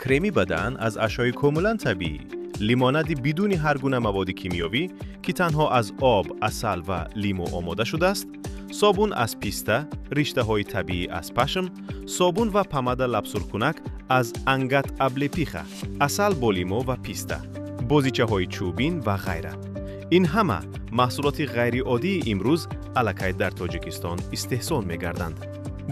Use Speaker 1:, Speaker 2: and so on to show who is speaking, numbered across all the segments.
Speaker 1: Креми бадан аз ашёи комилан табиӣ, лимонади бидуни ҳар гуна маводи кимиёвӣ, ки танҳо аз об, асал ва лимӯ омода шудааст, собун аз писта, риштаҳои табиӣ аз пашм, собун ва помада лабсурхкунак аз ангат облепиха, асал бо лимӯ ва писта, бозичаҳои чӯбин ва ғайра. Ин ҳама маҳсулоти ғайриоддии имрӯз аллакай дар Тоҷикистон истеҳсол мегарданд.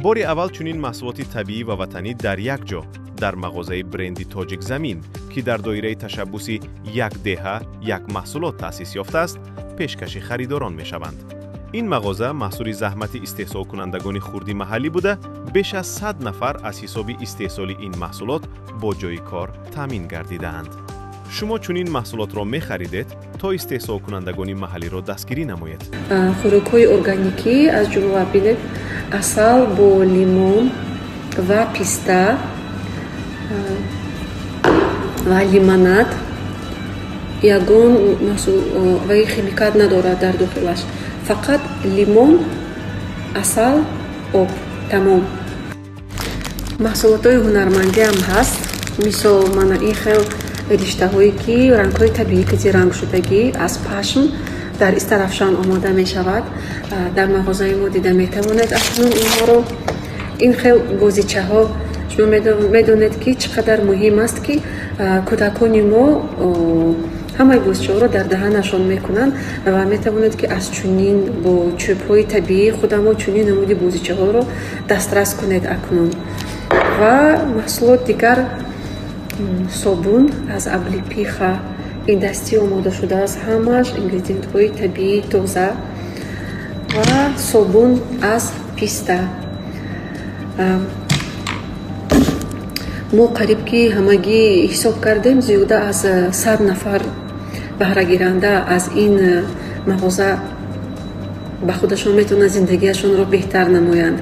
Speaker 1: Бори аввал чунин маҳсулоти табиӣ ва ватанӣ дар як ҷо, дар мағозаи бренди Тоҷикзамин, ки дар доираи ташаббуси «Як деҳа, як маҳсулот» таъсис ёфтааст, пешкаши харидорон мешаванд. Ин мағоза маҳсули заҳмати истеҳсолкунандагони хурди маҳаллӣ буда, беш аз 100 нафар аз ҳисоби истеҳсоли ин маҳсулот бо ҷойи кор таъмин гардидаанд. Шумо чунин маҳсулотро мехаридед, то истеҳсолкунандагони маҳаллиро дастгирӣ намоед?
Speaker 2: Хӯрокҳои органикӣ, аз ҷумла, бинед, асал бо лимон ва писта ва лимонад, ягон ваи химикат надорад дар дохилаш, фақат лимон, асал, об, тамом. Маҳсулотҳои ҳунармандиам ҳаст. Мисол, мана ин хел риштаҳое, ки рангҳои табиӣ кати рангшудагӣ, аз пашм дар Истарафшан омода мешавад. Дар мағозаи мо дида метавонед акнун инҳоро. Ин хел бозичаҳо. Шумо медонед, ки чӣ қадар муҳим аст, ки кӯдакони мо ҳамаи бозичаҳоро дар даҳанашон мекунанд, ва метавонед, ки аз чунин бо чӯбҳои табиии худамо чунин намуди бозичаҳоро дастрас кунед акнун. Ва маҳсулот дигар, собун аз облепиха, ин дастӣ омода шудааст, ҳамааш ингредиентҳои табиии тоза, ва собун аз писта. Мо қариб ки ҳамагӣ ҳисоб кардем, зиёда аз 100 нафар баҳрагиранда аз ин мағоза ба худашон метавонанд зиндагиашонро беҳтар намоянд.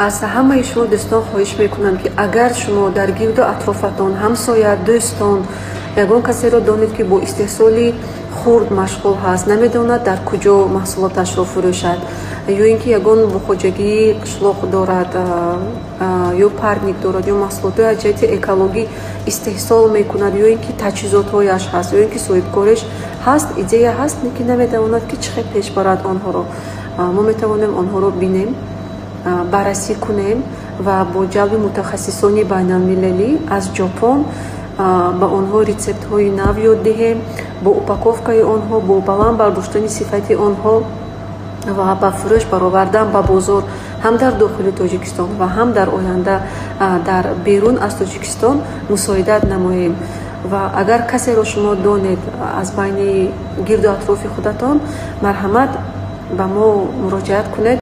Speaker 2: Аз ҳамаи шумо, дӯстон, хоҳиш мекунам, ки агар шумо дар гирду атрофатон ҳамсоя, дӯстон, ягон касеро донед, ки бо истеҳсоли хурд машғул ҳаст, намедонад дар куҷо маҳсулоташро фурӯшад, ё ин ки ягон хоҷагии қишлоқ дорад, ё парник дорад, ё маҳсулотҳои аз ҷиҳати экологӣ истеҳсол мекунад, ё ин ки таҷҳизотҳояш ҳаст, ё ин ки соҳибкориш ҳаст, идея ҳаст, лекин наметавонад, ки чӣ хел пеш барад онҳоро, мо метавонем онҳоро бинем, баррасӣ кунем ва бо ҷалби мутахассисони байналмилалӣ аз Ҷопон ба онҳо рецептҳои нав ёд диҳем, бо упаковкаи онҳо, бо баланд бардоштани сифати онҳо ва ба фурӯш баровардан ба бозор ҳам дар дохили Тоҷикистон ва ҳам дар оянда дар берун аз Тоҷикистон мусоидат намоем. Ва агар касеро шумо донед аз байни гирду атрофи худатон, марҳамат, ба мо муроҷиат кунед.